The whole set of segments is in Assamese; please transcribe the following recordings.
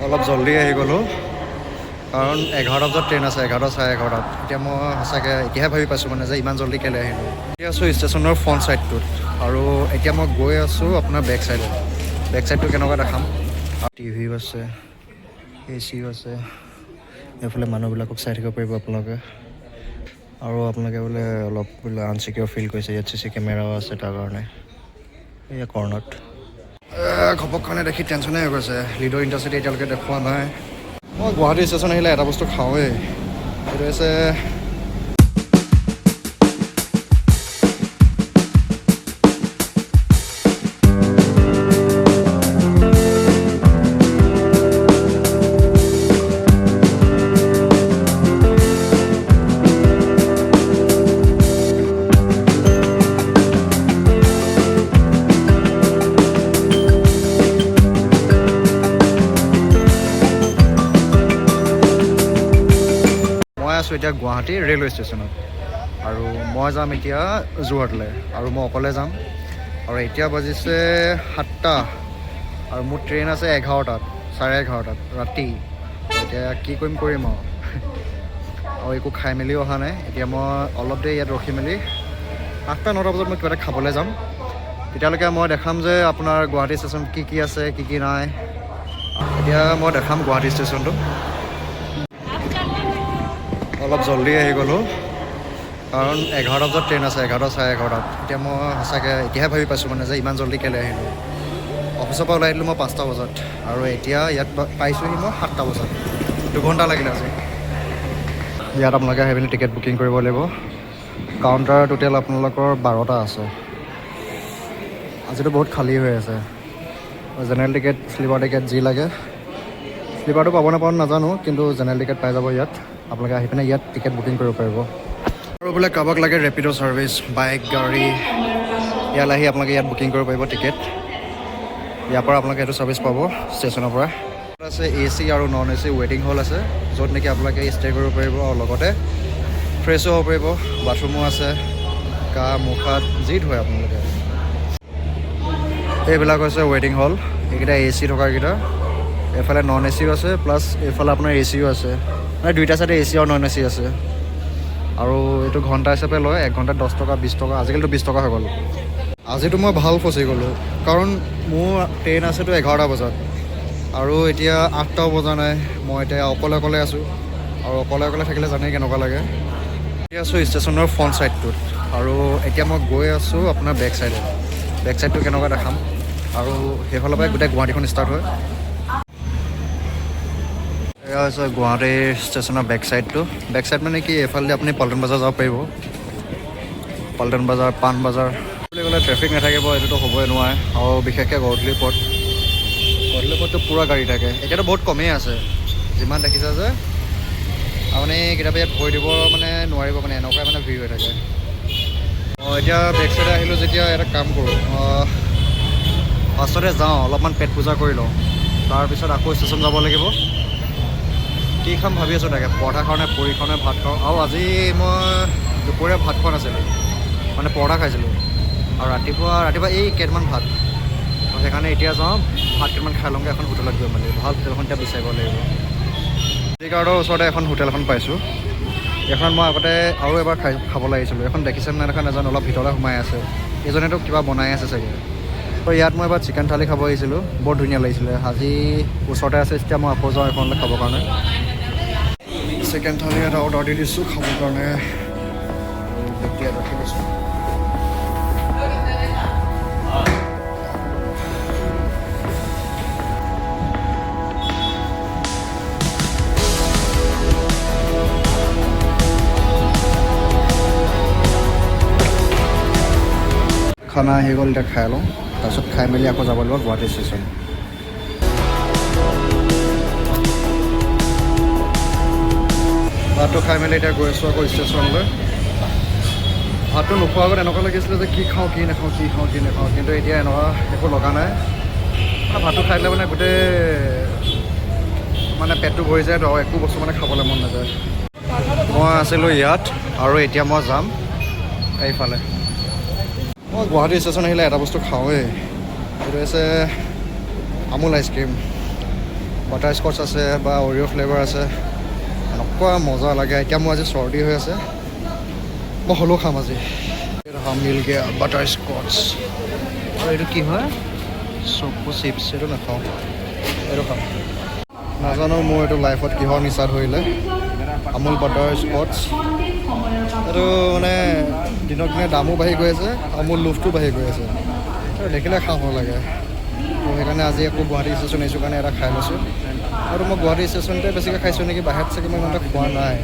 অলপ জল্দি আহি গ'লোঁ, কাৰণ 11টা বজাত ট্ৰেইন আছে, 11, 11:30ত। এতিয়া মই সঁচাকৈ এতিয়াহে ভাবি পাইছোঁ মানে যে ইমান জল্দি কেলৈ আহিলোঁ। এতিয়া আছোঁ ষ্টেচনৰ ফ্ৰণ্ট ছাইডটোত আৰু এতিয়া মই গৈ আছোঁ আপোনাৰ বেক ছাইডত। বেক ছাইডটো কেনেকুৱা দেখাম। টিভিও আছে, এ চিও আছে। এইফালে মানুহবিলাকক চাই থাকিব পাৰিব আপোনালোকে। আৰু আপোনালোকে বোলে অলপ বোলে আনচিকিউৰ ফিল কৰিছে, ইয়াত চি চি কেমেৰাও আছে, তাৰ কাৰণে এয়া কৰ্ণত। ঘপক কাৰণে দেখি টেনশ্যনে হৈ গৈছে। লিড' ইণ্টাৰচিটি এতিয়ালৈকে দেখুওৱা নাই। মই গুৱাহাটী ষ্টেচন আহিলে এটা বস্তু খাওঁৱেই, সেইটো হৈছে মই আছোঁ এতিয়া গুৱাহাটী ৰেলৱে ষ্টেচনত আৰু মই যাম এতিয়া যোৰহাটলৈ আৰু মই অকলে যাম। আৰু এতিয়া বাজিছে 7টা আৰু মোৰ ট্ৰেইন আছে 11টাত, 11:30টাত ৰাতি। এতিয়া কি কৰিম কৰিম আৰু একো খাই মেলিও অহা নাই। এতিয়া মই অলপ দেৰি ইয়াত ৰখি মেলি 8টা 9টা বজাত মই কিবা এটা খাবলৈ যাম। তেতিয়ালৈকে মই দেখাম যে আপোনাৰ গুৱাহাটী ষ্টেচন কি কি আছে, কি কি নাই। এতিয়া মই দেখাম গুৱাহাটী ষ্টেচনটো। অলপ জল্দি আহি গ'লোঁ, কাৰণ 11টা বজাত ট্ৰেইন আছে, 11, 11:30টাত। এতিয়া মই সঁচাকৈ এতিয়াহে ভাবি পাইছোঁ মানে যে ইমান জল্দি কেলৈ আহিলোঁ। অফিচৰ পৰা ওলাই আহিলোঁ মই 5টা বজাত আৰু এতিয়া ইয়াত পাইছোঁহি মই 7টা বজাত। 2 ঘণ্টা লাগিলে আজি। ইয়াত আপোনালোকে আহি পিনি টিকেট বুকিং কৰিব লাগিব। কাউণ্টাৰ টোটেল আপোনালোকৰ 12টা আছে। আজিতো বহুত খালী হৈ আছে। জেনেৰেল টিকেট, শ্লিপাৰ টিকেট যি লাগে। শ্লিপাৰটো পাব নাপাওঁ নাজানো, কিন্তু জেনেৰেল টিকেট পাই যাব ইয়াত। আপোনালোকে আহি পিনে ইয়াত টিকেট বুকিং কৰিব পাৰিব। আৰু বোলে কাৰোবাক লাগে ৰেপিড' ছাৰ্ভিচ, বাইক, গাড়ী, ইয়ালৈ আহি আপোনালোকে ইয়াত বুকিং কৰিব পাৰিব টিকেট। ইয়াৰ পৰা আপোনালোকে এইটো ছাৰ্ভিচ পাব ষ্টেচনৰ পৰা। আছে এ চি আৰু নন এ চি ৱেইটিং হল আছে, য'ত নেকি আপোনালোকে ষ্টে কৰিব পাৰিব আৰু লগতে ফ্ৰেছো হ'ব পাৰিব। বাথৰুমো আছে, গা মুখ হাত যি ধুৱে আপোনালোকে। এইবিলাক হৈছে ৱেইটিং হল, এইকেইটা এ চি থকাকেইটা। এইফালে নন এ চিও আছে, প্লাছ এইফালে আপোনাৰ এ চিও আছে। মানে দুইটা চাইডে এ চি আৰু নন এ চি আছে। আৰু এইটো ঘণ্টা হিচাপে লয়, এক ঘণ্টাত 10 টকা, 20 টকা। আজিকালিতো 20 টকা হৈ গ'ল। আজিতো মই ভাল ফচি গ'লোঁ, কাৰণ মোৰ ট্ৰেইন আছেতো 11টা বজাত আৰু এতিয়া 8টাও বজা নাই। মই এতিয়া অকলে অকলে আছোঁ আৰু অকলে অকলে থাকিলে জানেই কেনেকুৱা লাগে। এতিয়া আছোঁ ষ্টেচনৰ ফ্ৰণ্ট ছাইডটোত আৰু এতিয়া মই গৈ আছোঁ আপোনাৰ বেক ছাইডে। বেক ছাইডটো কেনেকুৱা দেখাম। আৰু সেইফালৰ পৰাই গোটেই গুৱাহাটীখন ষ্টাৰ্ট হয়। এয়া হৈছে গুৱাহাটীৰ ষ্টেচনৰ বেক ছাইডটো। বেক ছাইড মানে কি, এইফালেদি আপুনি পল্টন বজাৰ যাব পাৰিব। পল্টন বজাৰ, পাণ বজাৰ বুলি ক'লে ট্ৰেফিক নাথাকিব এইটোতো হ'বই নোৱাৰে। আৰু বিশেষকৈ গধূলি পথ, গধূলি পথটো পূৰা গাড়ী থাকে। এতিয়াতো বহুত কমেই আছে। যিমান দেখিছে যে আপুনি কেতিয়াবা ইয়াত ভৰি দিব মানে নোৱাৰিব, মানে এনেকুৱাই মানে ভিৰ হৈ থাকে। অঁ, এতিয়া বেক চাইডে আহিলোঁ যেতিয়া এটা কাম কৰোঁ, ফাৰ্ষ্টতে যাওঁ, অলপমান পেট পূজা কৰি লওঁ, তাৰপিছত আকৌ ষ্টেচন যাব লাগিব। কি খাম ভাবি আছোঁ তাকে, পৰঠা খাওঁ নে পুৰি খাওঁ নে ভাত খাওঁ। আৰু আজি মই দুপৰীয়া ভাত খোৱা নাছিলোঁ, মানে পৰঠা খাইছিলোঁ আৰু ৰাতিপুৱা ৰাতিপুৱা এই কেইটামান ভাত। সেইকাৰণে এতিয়া যাওঁ, ভাত কেইটামান খাই লওঁগৈ এখন হোটেলত গৈ। মানে ভাল হোটেলখন এতিয়া বিচাৰিব লাগিব। টি গাৰ্ডৰ ওচৰতে এখন হোটেল এখন পাইছোঁ। এইখনত মই আগতে আৰু এবাৰ খাবলৈ আহিছিলোঁ। এইখন দেখিছে নাই দেখা নাজানো, অলপ ভিতৰলৈ সোমাই আছে। এইজনেতো কিবা বনাই আছে চাগে। তো ইয়াত মই এবাৰ চিকেন থালি খাব আহিছিলোঁ, বৰ ধুনীয়া লাগিছিলে। আজি ওচৰতে আছে যেতিয়া মই আকৌ যাওঁ এইখনলৈ খাবৰ কাৰণে। চিকেন থালি এটা অৰ্ডাৰ দি দিছোঁ খাবৰ কাৰণে। এতিয়া ৰাখি দিছোঁ। খানা আহি গ'ল, এতিয়া খাই লওঁ। তাৰপিছত খাই মেলি আকৌ যাব লাগিব গুৱাহাটী ষ্টেচন। ভাতটো খাই মেলি এতিয়া গৈ আছোঁ আকৌ ষ্টেচনলৈ। ভাতটো নোখোৱাৰ আগত এনেকুৱা লাগিছিলে যে কি খাওঁ কি নাখাওঁ, কি খাওঁ কি নাখাওঁ, কিন্তু এতিয়া এনেকুৱা একো লগা নাই। মানে ভাতটো খাই দিলে মানে গোটেই মানে পেটটো ভৰি যায়, তো একো বস্তু মানে খাবলৈ মন নাযায়। মই আছিলোঁ ইয়াত আৰু এতিয়া মই যাম এইফালে। মই গুৱাহাটী ষ্টেচন আহিলে এটা বস্তু খাওঁৱেই, সেইটো হৈছে আমুল আইচক্ৰীম। বাটাৰ স্কচ আছে বা অৰিঅ' ফ্লেভাৰ আছে। এনেকুৱা মজা লাগে। এতিয়া মোৰ আজি চৰ্দি হৈ আছে, মই হ'লেও খাম আজি। मिल गया বাটাৰ স্কচ। আৰু এইটো কি হয়? চকু চিপছ। এইটো নাখাওঁ, এইটো খাম। নাজানো মোৰ এইটো লাইফত কিহৰ নিচা ধৰিলে। আমুল বাটাৰ স্কচ এইটো মানে দিনক দিনে দামো বাঢ়ি গৈ আছে আৰু মোৰ লোভটো বাঢ়ি গৈ আছে আৰু দেখিলে খাব লাগে। তো সেইকাৰণে আজি আকৌ গুৱাহাটী ষ্টেচন আহিছোঁ কাৰণে এটা খাই লৈছোঁ। আৰু মই গুৱাহাটী ষ্টেচনতে বেছিকৈ খাইছোঁ নেকি, বাহিৰত চাগে মই ইমান এটা খোৱা নাই।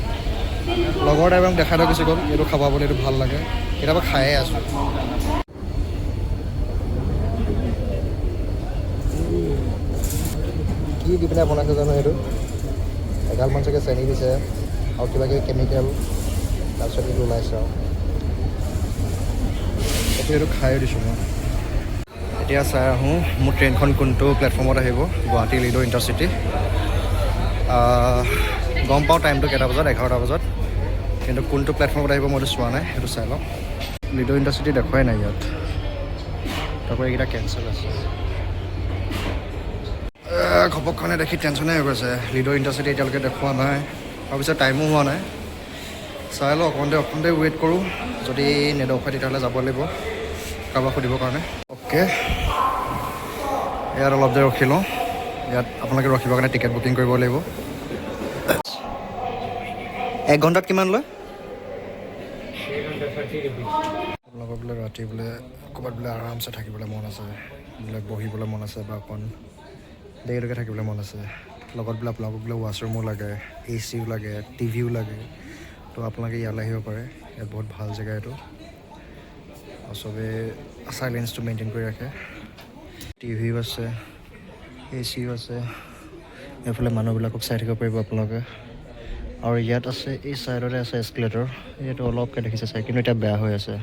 লগৰ ড্ৰাইভাৰক দেখাই থৈ গুচি গ'ল, এইটো খাবা বুলি, এইটো ভাল লাগে। কেতিয়াবা খায়ে আছোঁ। কি দি পিনে বনাইছে জানো সেইটো? এগালমান চাগে চেনি দিছে আৰু কিবা কিবি কেমিকেল, তাৰপিছত এইটো ওলাইছে। আৰু এইটো খায়ো দিছোঁ মই। এতিয়া চাই আহোঁ মোৰ ট্ৰেইনখন কোনটো প্লেটফৰ্মত আহিব। গুৱাহাটী লিডো ইণ্টাৰচিটি। গম পাওঁ টাইমটো কেইটা বজাত, 11টা বজাত, কিন্তু কোনটো প্লেটফৰ্মত আহিব মইতো চোৱা নাই। সেইটো চাই লওঁ। লিডো ইণ্টাৰচিটি দেখুৱাই নাই ইয়াত। তাৰপৰা এইকেইটা কেঞ্চেল আছে। ঘপকখনে দেখি টেনশ্যনে হৈ গৈছে। লিডো ইণ্টাৰচিটি এতিয়ালৈকে দেখুওৱা নাই, তাৰপিছত টাইমো হোৱা নাই। চাই লওঁ, অকণমান দেৰি, অকণমান দেৰি ৱেইট কৰোঁ। যদি নেদেখুৱাই তেতিয়াহ'লে যাব লাগিব কাৰোবাক সুধিবৰ কাৰণে। অ'কে, ইয়াত অলপ দেৰি ৰখি লওঁ। ইয়াত আপোনালোকে ৰখিবৰ কাৰণে টিকেট বুকিং কৰিব লাগিব। এক ঘণ্টাত কিমান লয়? আপোনালোকৰ বোলে ৰাতি বোলে ক'ৰবাত বোলে আৰামছে থাকিবলৈ মন আছে, বোলে বহিবলৈ মন আছে বা অকণ দেৰিলৈকে থাকিবলৈ মন আছে, লগত বোলে আপোনালোকক বোলে ৱাছৰুমো লাগে, এ চিও লাগে, টিভিও লাগে, তো আপোনালোকে ইয়ালৈ আহিব পাৰে। ইয়াত বহুত ভাল জেগা এইটো আৰু চবেই চাইলেঞ্চটো মেইনটেইন কৰি ৰাখে। টিভিও আছে, এ চিও আছে। এইফালে মানুহবিলাকক চাই থাকিব পাৰিব আপোনালোকে। আৰু ইয়াত আছে, এই ছাইডতে আছে এস্কেলেটৰ। এইটো অলপকৈ দেখিছে চাই, কিন্তু এতিয়া বেয়া হৈ আছে।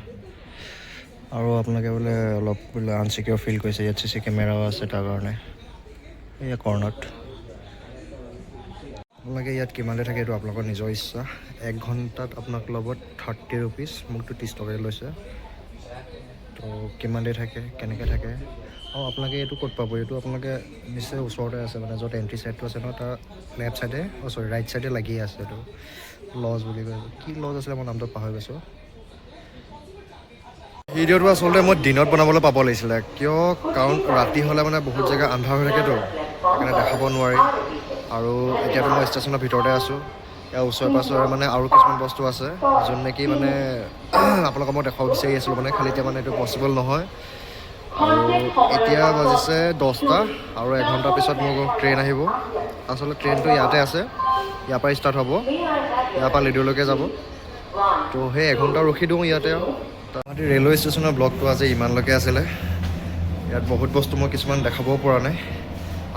আৰু আপোনালোকে বোলে অলপ বোলে আনচিকিউৰ ফিল কৰিছে, ইয়াত চি চি কেমেৰাও আছে। তাৰ কাৰণে এই কৰ্ণত আপোনালোকে ইয়াত কিমান দেৰি থাকে এইটো আপোনালোকৰ নিজৰ ইচ্ছা। এক ঘণ্টাত আপোনাক ল'ব 30 ৰুপিজ। মোকতো 30 টকাই লৈছে। তো কিমান দেৰি থাকে, কেনেকৈ থাকে আৰু আপোনালোকে এইটো ক'ত পাব? এইটো আপোনালোকে নিশ্চয় ওচৰতে আছে, মানে য'ত এণ্ট্ৰি চাইডটো আছে ন, তাৰ লেফ্ট চাইডে, অ' চৰি, ৰাইট চাইডে লাগিয়ে আছে। এইটো লজ বুলি কয়। কি লজ আছিলে, মই নামটো পাহৰি গৈছোঁ। ভিডিঅ'টো আচলতে মই দিনত বনাবলৈ পাব লাগিছিলে। কিয়? কাৰণ ৰাতি হ'লে মানে বহুত জেগা আন্ধাৰ হৈ থাকেতো, সেইকাৰণে দেখাব নোৱাৰি। আৰু এতিয়াতো মই ষ্টেচনৰ ভিতৰতে আছোঁ। ইয়াৰ ওচৰে পাঁজৰে মানে আৰু কিছুমান বস্তু আছে, যোন নেকি মানে আপোনালোকক মই দেখুৱাব বিচাৰি আছিলোঁ মানে, খালি এতিয়া মানে এইটো পচিবল নহয়। আৰু এতিয়া বাজিছে 10টা আৰু এঘণ্টাৰ পিছত মোৰ ট্ৰেইন আহিব। আচলতে ট্ৰেইনটো ইয়াতে আছে, ইয়াৰ পৰা ষ্টাৰ্ট হ'ব, ইয়াৰ পৰা লিডুলৈকে যাব। তো সেই এঘণ্টা ৰখি দিওঁ ইয়াতে। আৰু গুৱাহাটী ৰেলৱে ষ্টেচনৰ ব্লগটো আজি ইমানলৈকে আছিলে। ইয়াত বহুত বস্তু মই কিছুমান দেখাবও পৰা নাই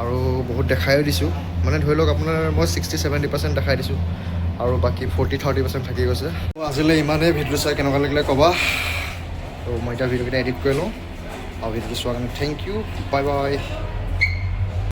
আৰু বহুত দেখায়ো দিছোঁ। মানে ধৰি লওক আপোনাৰ মই 60-70% দেখাই দিছোঁ আৰু বাকী 40-30% থাকি গৈছে। আজিলৈ ইমানেই। ভিডিঅ'টো চাই কেনেকুৱা লাগিলে ক'বা। তো মই এতিয়া ভিডিঅ'কেইটা এডিট কৰি লওঁ আৰু ভিডিঅ'টো চোৱাৰ কাৰণে thank U, bye bye.